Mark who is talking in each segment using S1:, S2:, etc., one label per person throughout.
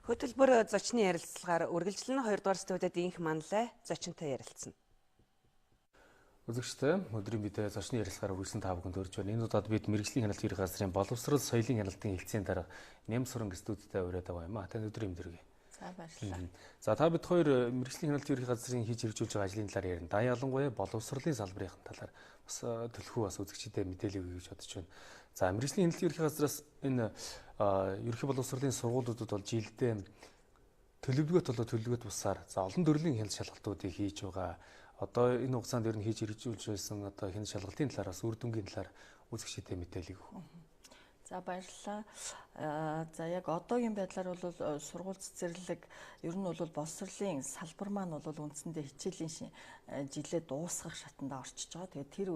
S1: Хөтөлбөр зочны ярилцлагаар үргэлжлэн 2 дугаар студид инх манлай зочинтой ярилцсан.
S2: Үзэгчтэй өдрийн бид зочны ярилцлагаар үргэлжлэн та бүхэнд өрж байна. Энэ удаад бид мэргэжлийн хяналт ерхий газрын боловсрол соёлын хяналтын хэлтсийн дарга Нямсуран студидтэй ураад байгаа юм а. Танд өдрийн мэнд хүргэе.
S3: За, баярлалаа.
S2: За, та бид хоёр мэргэжлийн хяналт ерхий газрын хийж хэрэгжүүлж байгаа ажлын талаар ярина. Да, ялангуяа боловсролын салбарын талаар бас төлхөө бас үзэгчдэд мэдээлэл өгье гэж бодож байна. За, мэргэжлийн хяналт ерхий газраас энэ ерхий боловсролын сургуулиудад бол жилдээ төлөвлөгөөт болоо төлөвлөгөөт бусаар за олон төрлийн хяналт шалгалтуудыг хийж байгаа. Одоо энэ хугацаанд ер нь хийж хэрэгжүүлж байсан одоо хяналт шалгалтын талаар бас үр дүнгийн талаар үзэгчдэд мэдээлэл өгөх.
S3: За, баярлалаа. За, яг одоогийн байдлаар бол сургууль цэцэрлэг ер нь бол боловсролын салбар маань бол үндсэндээ хичээлийн жилээ дуусгах шатанд орчиж байгаа. Тэгээд тэр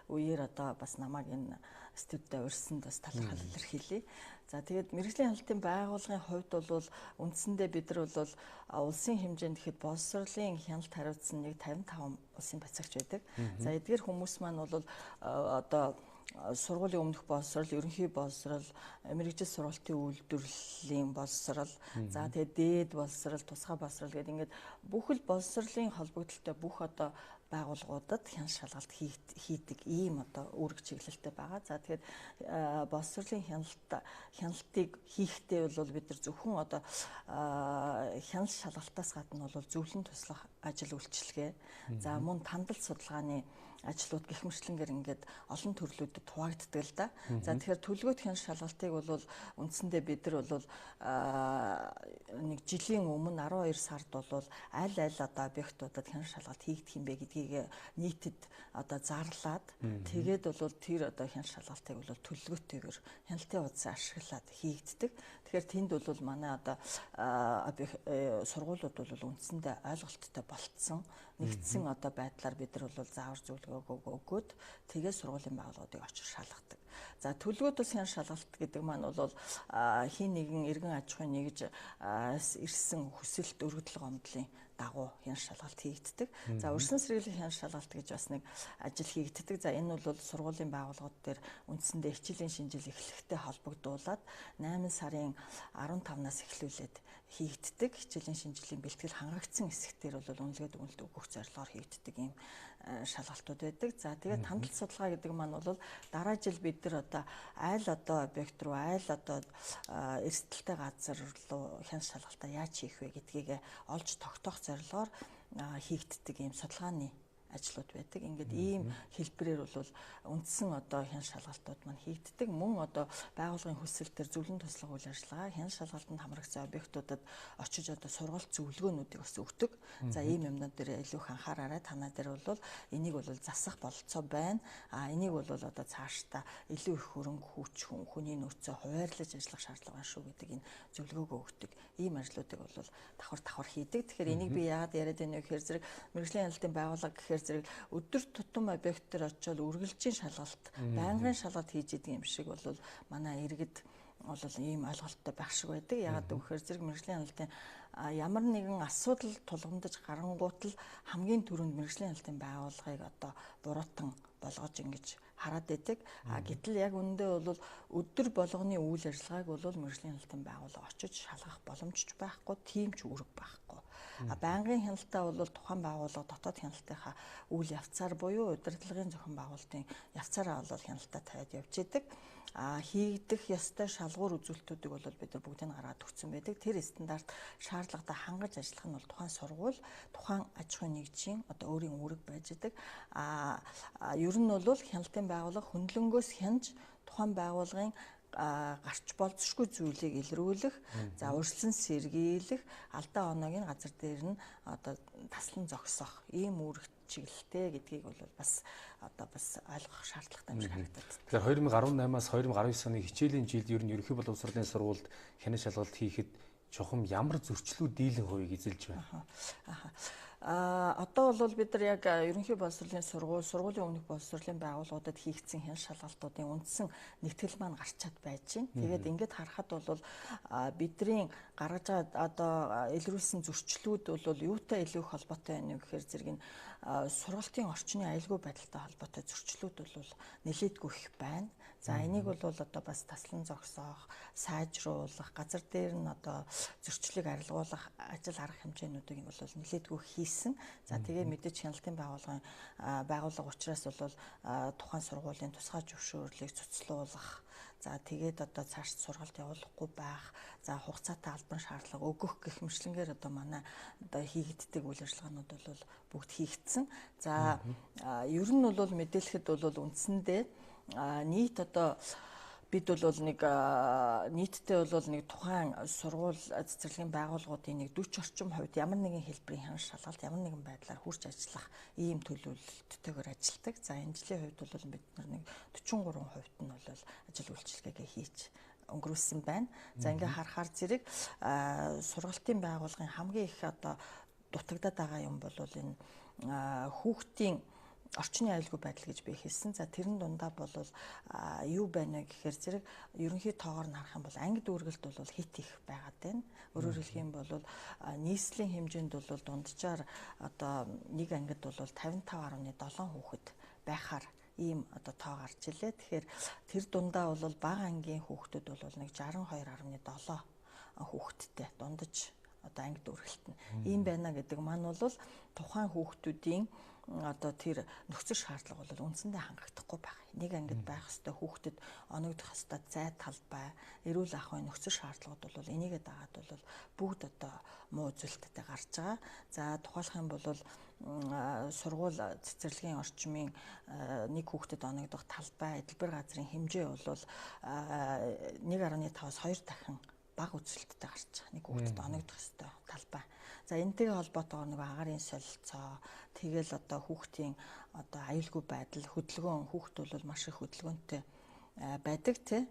S3: үеэр одоо бас намайг энэ студид урьсанд бас талархал илэрхийлье. За, тэгээд мэргэжлийн хяналтын байгууллагын хувьд бол үндсэндээ бид нар бол улсын хэмжээнд гэхэд боловсролын хяналт хариуцсан нэг 55 улсын бацагч байдаг. За, эдгээр хүмүүс маань бол одоо сургуулийн өмнөх боловсрол, ерөнхий боловсрол, мэргэжил сургалтын үйлдвэрлэлийн боловсрол, за тэгээд дээд боловсрол, тусгай боловсрол гэдэг ингээд бүх л боловсролын холбогдлолтой бүх одоо байгууллагуудад хяналт шалгалт хийдэг ийм одоо үүрэг чиглэлтэй байгаа. За, тэгэхээр боловсролын хяналтыг хийхдээ бол бид нар зөвхөн одоо хяналт шалгалтаас гадна бол зөвлөн туслах ажил үйлчилгээ, за мөн тандал судалгааны ажлууд гэх мэтлэнгээр ингээд олон төрлүүдэд хуваагддаг л да. За, тэгэхээр төлөвлөгөөт хяналт шалгалтыг бол үндсэндээ бид нар бол нэг жилийн өмнө 12 сард бол аль аль одоо объектуудад хяналт шалгалт хийгдэх юм бэ гэдгийг нийтэд одоо зарлаад, тэгээд бол тэр одоо хяналт шалгалтыг бол төлөвлөгөөтэйгээр хяналтын хуудас ашиглаад хийгддэг. Тэгэхээр тэнд бол манай одоо сургуулиуд бол үндсэндээ ойлголттой болцсон, нэгдсэн одоо байдлаар бид нар бол заавар зөвлөгөөгөө өгөөд тэгээд сургуулийн байгууллагуудыг очиж шалгадаг. За, төлөвлөгөөт бас хяналт шалгалт гэдэг маань бол хин нэгэн иргэн аж ахуйн нэгж ирсэн хүсэлт өргөдөл гомдлын дагуу хяналт шалгалт хийгддэг. За, урьдчилан сэргийлэх хяналт шалгалт гэж бас нэг ажил хийгддэг. За, энэ бол сургуулийн байгууллагууд дээр үндсэндээ хичээлийн шинжил эхлэхтэй холбогдуулаад 8 сарын 15-наас эхлүүлээд хийгддэг. Хичээлийн шинжилгээний бэлтгэл хангагдсан хэсэгтэр бол үнэлгээ дүгнэлт өгөх зорилгоор хийгддэг ийм шалгалтууд байдаг. За, тэгээд тандал судалгаа гэдэг маань бол дараа жил бид нар одоо айл одоо объект руу, айл одоо эрсдэлтэй газар руу хяналт шалгалтаа яаж хийх вэ гэдгийг олж тогтоох зорилгоор хийгддэг ийм судалгааны ажлууд байдаг. Ингээд ийм хэлбэрээр бол үндсэн одоо хяналт шалгалтууд маань хийгддэг. Мөн одоо байгууллагын хүсэл төр зөвлөн туслах үйл ажиллагаа, хяналт шалгалтанд хамрагдсан объектуудад очиж одоо сургалт зөвлөгөөнүүдийг бас өгдөг. За, ийм юмнууд дээр илүү их анхаараарай. Танаа дээр бол энийг бол засах бололцоо байна. А энийг бол одоо цаашдаа илүү их хөрөнгө хүч хүний нөөцөө хуваарлаж ажиллах шаардлага байна шүү гэдэг энэ зөвлөгөөгөө өгдөг. Ийм ажлуудыг бол давхар давхар хийдэг. Тэгэхээр энийг би яагаад яриад байна вэ гэхээр зэрэг мэргэжлийн хяналтын байгууллага гэхээр зэрэг өдөр тутам объект дээр очиод үргэлжийн шалгалт, байнгын шалгалт хийж идэг юм шиг бол манай иргэд бол ийм ойлголттой байх шиг байдаг. Яагаад гэвэл зэрэг мэргэжлийн хяналтын ямар нэгэн асуудал тулгамдаж гарангуут л хамгийн түрүүнд мэргэжлийн хяналтын байгууллагыг одоо буруутан болгож ингэж хараад байдаг. А гэтэл яг үүндээ бол өдөр болгоны үйл ажиллагааг бол мэргэжлийн хяналтын байгууллага очиж шалгах боломж ч байхгүй, тийм ч үүрэг байхгүй. А байнгын хяналтаа бол тухайн байгууллага дотоод хяналтынхаа үйл явцаар буюу удирдлагын зохион байгуулалтын явцаараа бол хяналтаа тавиад явж идэг. А хийгдэх ёстой шалгуур үзүүлэлтүүдийг бол бид нар бүгдийг гаргаад өгсөн байдаг. Тэр стандарт шаардлагатай хангаж ажиллах нь бол тухайн сургууль, тухайн аж ахуйн нэгжийн одоо өөрийн үүрэг байж идэг. А ер нь бол хяналтын байгууллага хөндлөнгөөс хянаж тухайн байгууллагын гарч болзошгүй зүйлийг илрүүлэх, за урьдчилан сэргийлэх, алдаа оноог нь газар дээр нь одоо таслан зогсоох ийм үүрэг чиглэлтэй гэдгийг бол бас одоо бас ойлгох шаардлагатай юм шиг харагдаад.
S2: Тэгэхээр 2018-аас 2019 оны хичээлийн жилд ер нь ерөнхий боловсролын сургуульд хяналт шалгалт хийхэд чухам ямар зөрчлүүд дийлэн хувийг эзэлж байна?
S3: Одоо бол бид нар яг ерөнхий боловсролын сургууль, сургуулийн өмнөх боловсролын байгууллагуудад хийгдсэн хяналт шалгалтуудын үндсэн нэгтгэл маань гарчаад байж байна. Тэгээд ингээд харахад бол бидний гаргаж байгаа одоо илрүүлсэн зөрчлүүд бол юутай илүү их холбоотой байна вэ гэхээр зэрэг энэ сургалтын орчны аюулгүй байдалтай холбоотой зөрчлүүд бол нэлээдгүй их байна. За энийг бол одоо бас таслан зогсоох, сайжруулах, газар дээр нь одоо зөрчлийг арилгуулах ажил арга хэмжээнүүдийг нь бол нэлээдгүй хийсэн. За тэгээ мэдээж хяналтын байгууллагын байгууллага учраас бол тухайн сургуулийн тусгай зөвшөөрлийг цуцлуулах, за тэгээд одоо цааш сургалт явуулахгүй байх, за хугацаатай албан шаардлага өгөх гэх мэтлэнгээр одоо манай одоо хийгддэг үйл ажиллагаанууд бол бүгд хийгдсэн. За ер нь бол мэдээлэхэд бол үндсэндээ нийт одоо бид бол нэг нийтдээ бол нэг тухайн сургууль цэцэрлэгийн байгууллагуудын нэг 40 орчим хувьд ямар нэгэн хэлбэрийн хяналт шалгалт ямар нэгэн байдлаар хүрч ажиллах ийм төлөвлөлттэйгээр ажилладаг. За энэ жилийн хувьд бол бид нар нэг 43% нь бол ажил үйлчилгээгээ хийж өнгөрүүлсэн байна. За ингээ харахаар зэрэг сургалтын байгууллагын хамгийн их одоо дутагдаад байгаа юм бол энэ хүүхдийн орчны аюулгүй байдал гэж би хэлсэн. За тэрэн дундаа бол юу байна вэ гэхээр зэрэг ерөнхий тоогоор нь харах юм бол анги дүүргэлт бол хит их байгаад байна. Өөрөөр хэлэх юм бол нийслэлийн хэмжээнд бол дунджаар одоо нэг ангид бол 55.7 хүүхэд байхаар ийм одоо тоо гарч илээ. Тэгэхээр тэр дундаа бол бага ангийн хүүхдүүд бол нэг 62.7 хүүхэдтэй дундаж одоо анги дүүргэлт нь ийм байна гэдэг маань бол тухайн хүүхдүүдийн одоо тэр нөхцөл шаардлага бол үндсэндээ хангагдахгүй байх. Нэг ангид байх ёстой хүүхдэд оногдох ёстой зай талбай, эрүүл ахуйн нөхцөл шаардлагууд бол энийгээ дагаад бол бүгд одоо муу үзүүлэлттэй гарч байгаа. За тухайлах юм бол сургууль цэцэрлэгийн орчмын нэг хүүхдэд оногдох талбай, эдэлбэр газрын хэмжээ бол 1.5-аас 2 дахин бага үзүүлэлттэй гарч байгаа. Нэг хүүхдэд оногдох ёстой талбай. За энэтэйгээ холбоотойгоор нөгөө агаарын солилцоо, тэгэл одоо хүүхдийн одоо аюулгүй байдал, хөдөлгөөн, хүүхд бол маш их хөдөлгөөнтэй байдаг тий.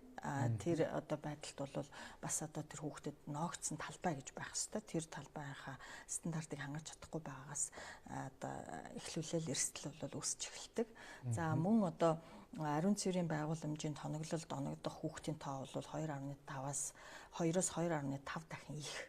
S3: Тэр одоо байдалд бол бас одоо тэр хүүхдэд ноогдсон талбай гэж байх ёстой. Тэр талбайнхаа стандартыг хангаж чадахгүй байгаагаас одоо эхлүүлэл эрсдэл бол үүсч эхэлдэг. За мөн одоо ариун цэврийн байгууламжийн тоноглолд оногдох хүүхдийн тоо бол 2.5-аас 2-оос 2.5 дахин их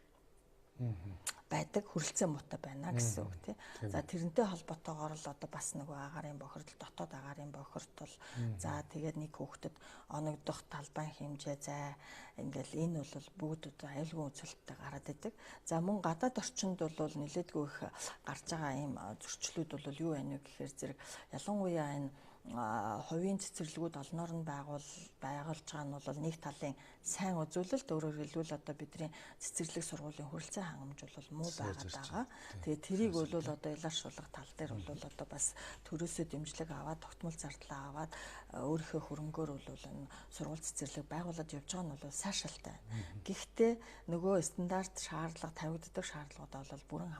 S3: байдаг, хүрэлцээ муутай байна гэсэн үг тий. За тэрнтэй холбоотойгоор л одоо бас нөгөө агаарын бохирдол, дотоод агаарын бохирдол, за тэгээд нэг хүүхдэд оногдох талбайн хэмжээ, зай ингээл энэ бол бүгд одоо аюулгүй үзүүлэлттэй гараад идэг. За мөн гадаад орчинд бол нэлээдгүй их гарч байгаа ийм зөрчлүүд бол юу байна вэ гэхээр зэрэг ялангуяа энэ хувийн цэцэрлэгүүд олноор нь байгуулж байгаа нь бол нэг талын сайн үзүүлэлт, өөрөөр хэлбэл одоо бидний цэцэрлэг сургуулийн хүрэлцэн хангамж бол муу байгаад байгаа. Тэгээ тэрийг бол одоо иларшуулах тал дээр бол одоо бас төрөөсөө дэмжлэг аваад, тогтмол зардлаа аваад өөрийнхөө хөрөнгөөр бол энэ сургууль цэцэрлэг байгуулад явж байгаа нь бол сайшаалтай байна. Гэхдээ нөгөө стандарт шаардлага тавигддаг шаардлагуудаа бол бүрэн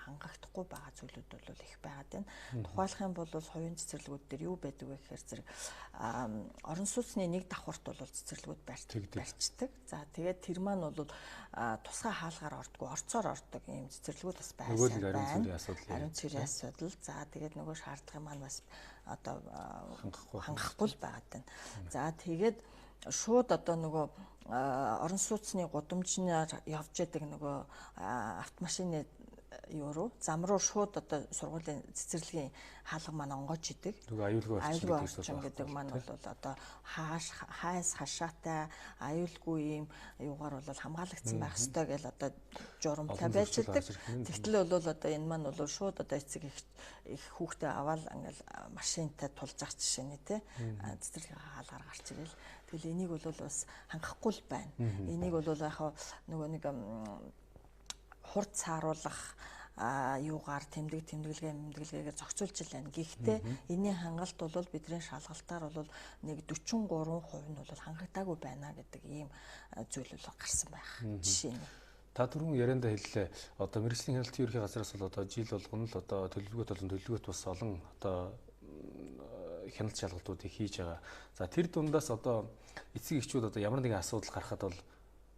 S3: хангахдахгүй байгаа зүйлүүд бол их байгаад байна. Тухайлах юм бол хувийн цэцэрлэгүүд дээр юу байдаг вэ гэхээр зэрэг орон сууцны нэг давхарт бол цэцэрлэгүүд барьцдаг. За тэгээд тэр маань бол тусгай хаалгаар ордгоо, орцоор ордог ийм цэцэрлэгүүд бас байсан байна. Ариун цэврийн асуудал. За тэгээд нөгөө шаардлагын маань бас одоо хангахгүй л байгаад байна. За тэгээд шууд одоо нөгөө орон сууцны гудамжнаар явж яадаг нөгөө автомашины юу руу зам руу шууд одоо сургуулийн цэцэрлэгийн хаалга маань онгойч идэг.
S2: Нөгөө аюулгүй
S3: орчин гэдэг маань бол одоо хайс хашаатай аюулгүй ийм юугаар бол хамгаалагдсан байх ёстой гэж одоо журамтай байж идэг. Тэгтэл бол одоо энэ маань бол шууд одоо эцэг их хүүхдээ аваад ингээл машинтай тулж ах жишээ нэ тэ цэцэрлэгийн хаалгаар гарч ирэл. Тэгэл энийг бол бас хангахгүй л байна. Энийг бол яг нөгөө нэг хурд сааруулах юугаар тэмдэглэгээр зохицуулж л байна. Гэхдээ энэний хангалт бол бидний шалгалтаар бол нэг 43% нь бол хангагдаагүй байна гэдэг ийм зүйл бол гарсан байх жишээ нь.
S2: Та түрүүн яриандаа хэллээ. Одоо мэргэжлийн хяналтын ерөнхий газраас бол одоо жил болгоно л одоо төлөвлөгөөт болон төлөвлөгөөт бас олон одоо хяналт шалгалтуудыг хийж байгаа. За тэр дундаас одоо эцэг эхчүүд одоо ямар нэгэн асуудал гарахад бол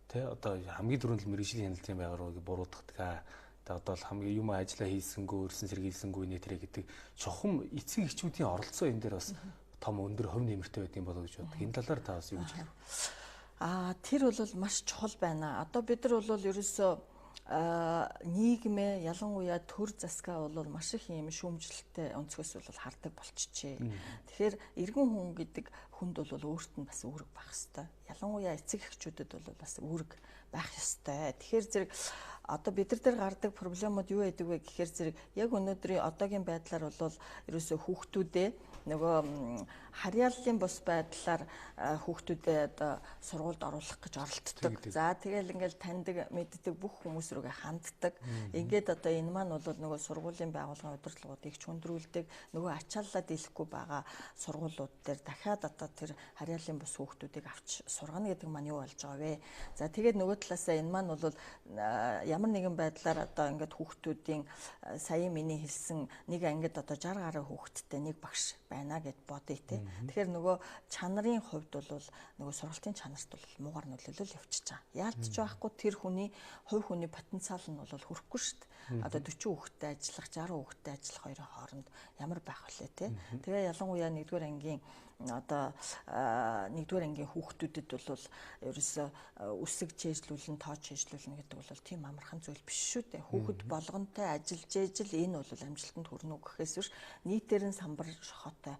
S2: тэ одоо хамгийн түрүүнд л мэргэжлийн хяналтын байгууллагыг буруутгадаг. Тэ одоо л хамгийн юм ажиллаа хийсэнгүү, өрсөн сэргийлсэнгүү нэ тэрэ гэдэг чухам эцэг эхчүүдийн оролцоо энэ дээр бас том өндөр хувь нэмэртэй байдаг юм болоо гэж боддог. Энэ талаар та бас юу гэж хэлэх вэ?
S3: Тэр бол маш чухал байна. Одоо бид нар бол ерөөсөө нийгмээ, ялангуяа төр засгаа бол маш их юм шүүмжлэлтэй өнцгөөс бол хардаг болчихжээ. Тэгэхээр эргэн хүн гэдэг хүнд бол өөрт нь бас үүрэг байх ёстой. Ялангуяа эцэг эхчүүдэд бол бас үүрэг байх ёстой. Тэгэхээр зэрэг одоо бид нар дээр гардаг проблемууд юу байдаг вэ гэхээр зэрэг яг өнөөдрийн одоогийн байдлаар бол ерөөсөө хүүхдүүдээ нөгөө харьяаллын бус байдлаар хүүхдүүдээ одоо сургуульд оруулах гэж оролддог. За тэгэл ингээл таньдаг, мэддэг бүх хүмүүс рүүгээ ханддаг. Ингээд одоо энэ маань бол нөгөө сургуулийн байгууллагын удирдлагуудыг чөндрүүлдэг, нөгөө ачааллаа дийлэхгүй байгаа сургуулиуд дээр дахиад одоо тэр харьяаллын бус хүүхдүүдийг авч сургана гэдэг маань юу болж байгаа вэ? За тэгээд нөгөө талаасаа энэ маань бол ямар нэгэн байдлаар одоо ингээд хүүхдүүдийн сая миний хэлсэн нэг ангид одоо 60 гаруй хүүхэдтэй нэг багш байна гэд бодъё те. Тэгэхээр нөгөө чанарын хувьд бол нөгөө сургалтын чанарт бол муугар нөлөөлөл явчихж байгаа. Яалт ч байхгүй тэр хүний хувь хүний потенциал нь бол хүрэхгүй шүү дээ. Одоо 40 хүүхэдтэй ажиллах, 60 хүүхэдтэй ажиллах хоёрын хооронд ямар байх вүлээ те. Тэгээ ялангуяа 1-р ангийн одоо 1-р ангийн хүүхдүүдэд бол ерөөсөө үсэг чэйжлүүлэн, тоо чэйжлүүлнэ гэдэг бол тийм амархан зүйл биш шүү дээ. Хүүхэд болгонтой ажиллаж ижил энэ бол амжилтанд хүрнэ үү гэхээс биш нийтээр нь самбар шохоотой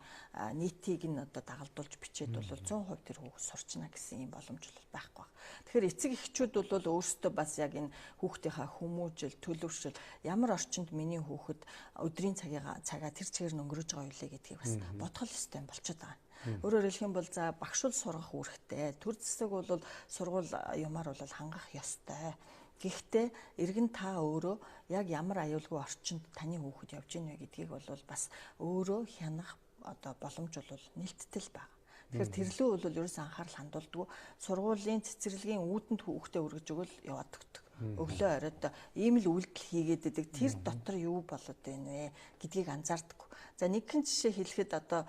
S3: нийтийг нь одоо дагалдуулж бичээд бол 100% тэр хүүхэд сурчна гэсэн юм боломж бол байхгүй баг. Тэгэхээр эцэг эхчүүд бол өөрсдөө бас яг энэ хүүхдийнхаа хүмүүжил, төлөвшил ямар орчинд миний хүүхэд өдрийн цагаа тэр чигээр нь өнгөрөөж байгаа юу лээ гэдгийг бас бодох ёстой юм болчиход байгаа. Өөрөөр хэлэх юм бол за багшуул сургах үүрэгтэй. Төр засаг бол сургууль юмар бол хангах ёстой. Гэхдээ эргэн та өөрөө яг ямар аюулгүй орчинд таны хүүхэд явж гин вэ гэдгийг бол бас өөрөө хянах одоо боломж бол нээлттэй л байна. Тэгэхээр тэрлүү бол ерөөс анхаарал хандуулдаггүй. Сургуулийн цэцэрлэгийн үүдэнд хүүхдээ өргөж өгөл яваад өгдөг. Өглөө оройд ийм л үйлдэл хийгээд идэг. Тэр дотор юу болоод байна вэ гэдгийг анзаардаггүй. За нэгэн жишээ хэлэхэд одоо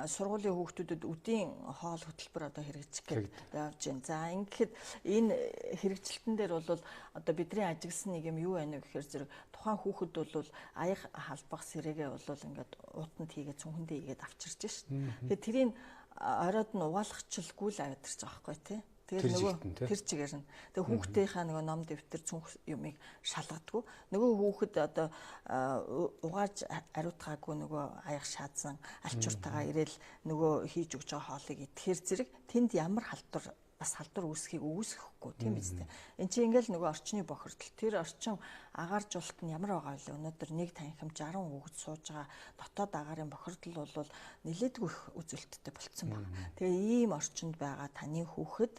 S3: сургуулийн хүүхдүүдэд үдийн хоол хөтөлбөр одоо хэрэгжих гээд явж байна. За ингээд энэ хэрэгжилтэн дээр бол одоо бидний ажигласан нэг юм юу байна вэ гэхээр зэрэг тухайн хүүхэд бол аяг халбах сэрэгээ бол ингээд уутанд хийгээд цүнхэндээ хийгээд авчирч шít. Тэгэхээр тэрийг оройд нь угаалгачлгүй л авирч байгаа байхгүй тий. Тэгээд нөгөө тэр чигээр нь. Тэгээд хүүхдийнхаа нөгөө ном дэвтэр цүнх юмыг шалгадаггүй. Нөгөө хүүхэд одоо угааж ариутгаагүй нөгөө аяг шаазсан алчууртайгаа ирээл нөгөө хийж өгч байгаа хоолыг идэхээр зэрэг тэнд ямар халдвар бас халдвар үүсхийг үүсгэхгүй тийм биз дээ. Энд чинь ингээл нөгөө орчны бохирдол тэр орчин агааржуулалт нь ямар байгаа вэ? Өнөөдөр нэг танхим 60 хүүхэд сууж байгаа дотоод агаарын бохирдол бол нэлээдгүй их үзүүлэлттэй болцсон байна. Тэгээ ийм орчинд байгаа таны хүүхэд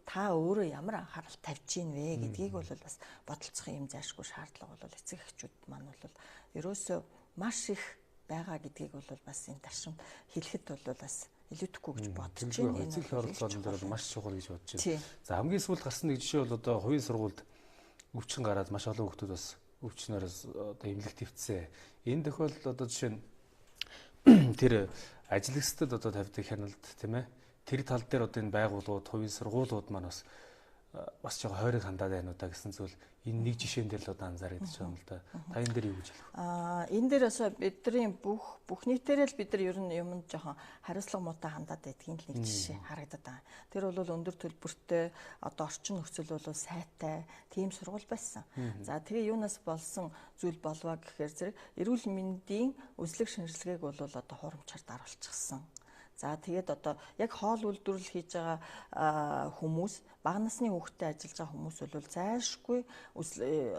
S3: та өөрөө ямар анхаарал тавьж гин вэ гэдгийг бол бас бодолцох юм зайшгүй шаардлага бол эцэг эхчүүд маань бол ерөөсөө маш их байгаа гэдгийг бол бас энэ таршин хэлэхэд бол бас илүүтэхгүй гэж бодож байна.
S2: Эцэг эхийн оролцоон дээр бол маш чухал гэж бодож байна. За хамгийн сүүлд гарсан нэг жишээ бол одоо хувийн сургуульд өвчин гараад маш олон хүүхдүүд бас өвчнөр одоо эмнэлэгт твцээ. Энэ тохиолдолд одоо жишээ нь тэр ажилгсдад одоо тавьдаг хяналт тийм ээ. Тэр тал дээр одоо энэ байгууллагууд, хувийн сургуулиуд маань бас жоо хойрог хандаад байна уу да гэсэн зүйл энэ нэг жишээн дээр л одоо анзаарэгдэж байгаа юм л да. Та энэ дээр юу гэж хэлэх вэ?
S3: Энэ дээр бас бидний бүх нийтээрээ л бид нар ер нь юмд жоохон хариуцлага муутай хандаад байдгийн л нэг жишээ харагдаад байгаа. Тэр бол өндөр төлбөртэй одоо орчин нөхцөл бол сайтай тийм сургууль байсан. За тэгээ юунаас болсон зүйл болваа гэхээр зэрэг эрүүл мэндийн үзлэг шинжилгээг бол одоо хурамчаар даруулчихсан. За тэгээд одоо яг хоол үйлдвэрлэл хийж байгаа хүмүүс, бага насны хүүхдтэй ажиллаж байгаа хүмүүс бол зайлшгүй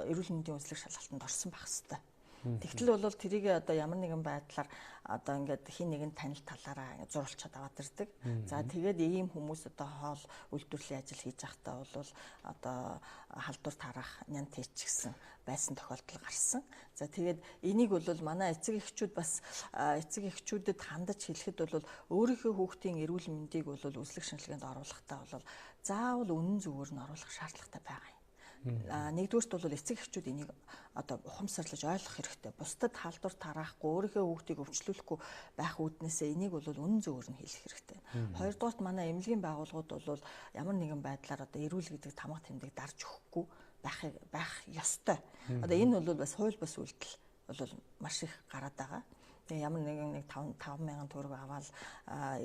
S3: эрүүл мэндийн үзлэг шалгалтанд орсон байх ёстой. Тэгтэл бол тэрийг одоо ямар нэгэн байдлаар одоо ингээд хин нэгэн танил талаараа зурулчаад аваад ирдэг. За тэгээд ийм хүмүүс одоо хоол үйлдвэрлэлийн ажил хийж байхдаа бол одоо халдвар тарах, нянт хийчихсэн байсан тохиолдол гарсан. За тэгээд энийг бол манай эцэг эхчүүд бас эцэг эхчүүдэд хандаж хэлэхэд бол өөрийнхөө хүүхдийн эрүүл мэндийг бол үзлэг шинжилгээнд оруулахдаа бол заавал үнэн зүгээр нь оруулах шаардлагатай байгаа юм. Нэгдүгээрт бол эцэг эхчүүд энийг одоо ухамсарлаж ойлгох хэрэгтэй. Бусдад халдвар тараахгүй, өөрийнхөө хүүхдийг өвчлүүлэхгүй байх үүднээсээ энийг бол үнэн зөвөөр нь хэлэх хэрэгтэй. Хоёрдугаарт манай эмнэлгийн байгууллагууд бол ямар нэгэн байдлаар одоо эрүүл гэдэг тамга тэмдэг дарж өгөхгүй байх ёстой. Одоо энэ бол бас хууль бус үйлдэл бол маш их гараад байгаа. Тэгээ ямар нэгэн нэг 5000 төгрөг аваад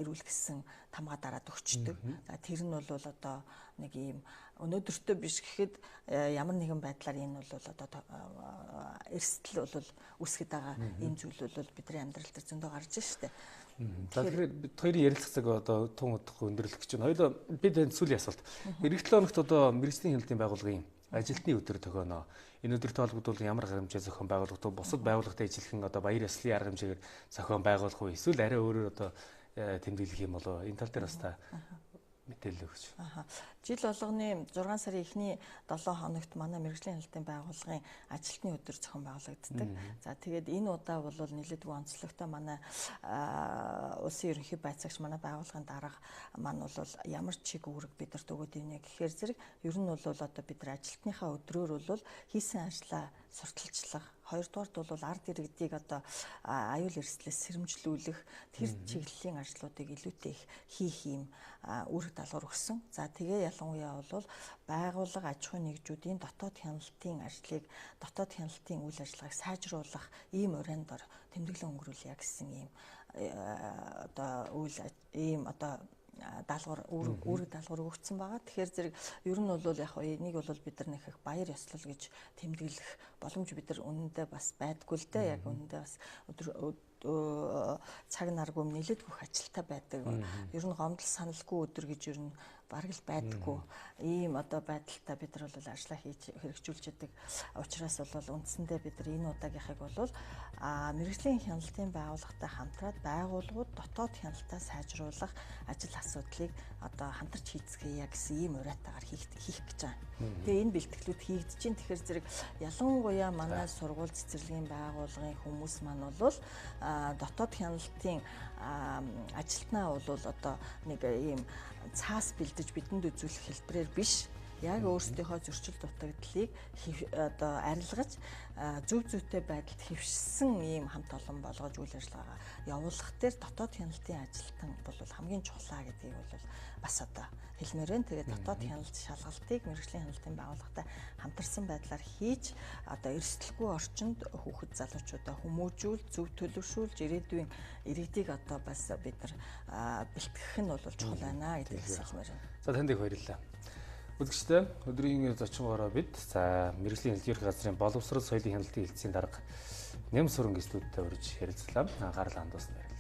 S3: эрүүл гэсэн тамга дараад өгчдөг. За тэр нь бол одоо нэг ийм Өнөөдөртөө биш гэхэд ямар нэгэн байдлаар энэ бол одоо эрсдэл бол үүсгэд байгаа энэ зүйл бол бидний амьдрал дээр зөндөө гарч штэ.
S2: За, тэгэхээр бид хоёрын ярилцах цаг одоо тун удахгүй өндөрлөх гэж байна. Хоёулаа би танд сүүлийн асуулт. Ирэх 7 хоногт одоо мэргэжлийн хяналтын байгууллагын ажилтны өдөр тохионо. Энэ өдөртэй холбогдуулан ямар арга хэмжээ зохион байгуулах вэ? Бусад байгууллагатай ижилхэн одоо баяр ёслолын арга хэмжээгээр зохион байгуулах уу? Эсвэл арай өөрөөр одоо тэмдэглэх юм болов уу? Энэ тал дээр бас та мэдээлэл өгч.
S3: Жил болгоны 6 сарын эхний 7 хоногт манай мэргэжлийн хяналтын байгууллагын ажилтны өдөр зохион байгуулагддаг. За, тэгээд энэ удаа бол нэлээдгүй онцлогтой манай улсын ерөнхий байцаагч, манай байгууллагын дарга маань бол ямар чиг үүрэг бидэрт өгөөд ийнэ гэхээр зэрэг ер нь бол одоо бид нар ажилтныхаа өдрөөр бол хийсэн ажлаа сурталчлах, хоёрдугаарт бол ард иргэдийг одоо аюул эрсдлээс сэрэмжлүүлэх тэр чиглэлийн ажлуудыг илүүтэй их хийх юм үүрэг даалгавар өгсөн. За, тэгээ ялангуяа бол байгууллага, аж ахуйн нэгжүүдийн дотоод хяналтын ажлыг, дотоод хяналтын үйл ажиллагааг сайжруулах ийм урайнд ор тэмдэглэн өнгөрүүлье гэсэн ийм одоо үйл ийм одоо даалгавар, үүрэг даалгавар өгөгдсөн байгаа. Тэгэхээр зэрэг ер нь бол яг энийг бол бид нар нэг их баяр ёслол гэж тэмдэглэх боломж бид нар үнэндээ бас байдгүй л дээ. Яг үнэндээ бас өдөр цаг наргүй нэлээдгүй ажилтаа байдаг. Ер нь гомдол саналгүй өдөр гэж ер нь бараг л байдаггүй. Ийм одоо байдалтай бид нар бол ажлаа хийж хэрэгжүүлж яадаг учраас бол үндсэндээ бид нар энэ удаагийнхыг бол мэргэжлийн хяналтын байгууллагатай хамтраад байгууллагууд дотоод хяналтаа сайжруулах ажил асуудлыг одоо хамтарч хийцгээе гэсэн ийм уриатаагаар хийх гэж байгаа. Тэгээ энэ бэлтгэлүүд хийгдэж чинь. Тэгэхээр зэрэг ялангуяа манай сургууль цэцэрлэгийн байгууллагын хүмүүс маань бол дотоод хяналтын ажилтнаа бол одоо нэг ийм цаас бэлдэж бидэнд үзүүлэх хэлбэрээр биш, яг өөрсдийнхөө зөрчил дутагдлыг одоо арилгаж, зөв зүйтэй байдалд хэвшсэн ийм хамт олон болгож үйл ажиллагаагаа явуулах дээр дотоод хяналтын ажилтан бол хамгийн чухлаа гэдгийг бол бас одоо хэлмээр байна. Тэгээд дотоод хяналт шалгалтыг мэргэжлийн хяналтын байгууллагатай хамтарсан байдлаар хийж, одоо эрсдэлгүй орчинд хүүхэд залуучуудаа хүмүүжүүл, зөв төлөвшүүлж, ирээдүйн иргэдийг одоо бас бид нар бэлтгэх нь бол чухал байна гэдгийг хэлмээр байна.
S2: За, танд их баярлалаа. Үзэгчдээ, өдрийн зочингоороо бид за мэргэжлийн хяналтын ерөнхий газрын боловсрол соёлын хяналтын хэлтсийн дарга Нямсүрэн студидтэй урьж ярилцлаа. Анхаарлаа хандуулсан баярлалаа.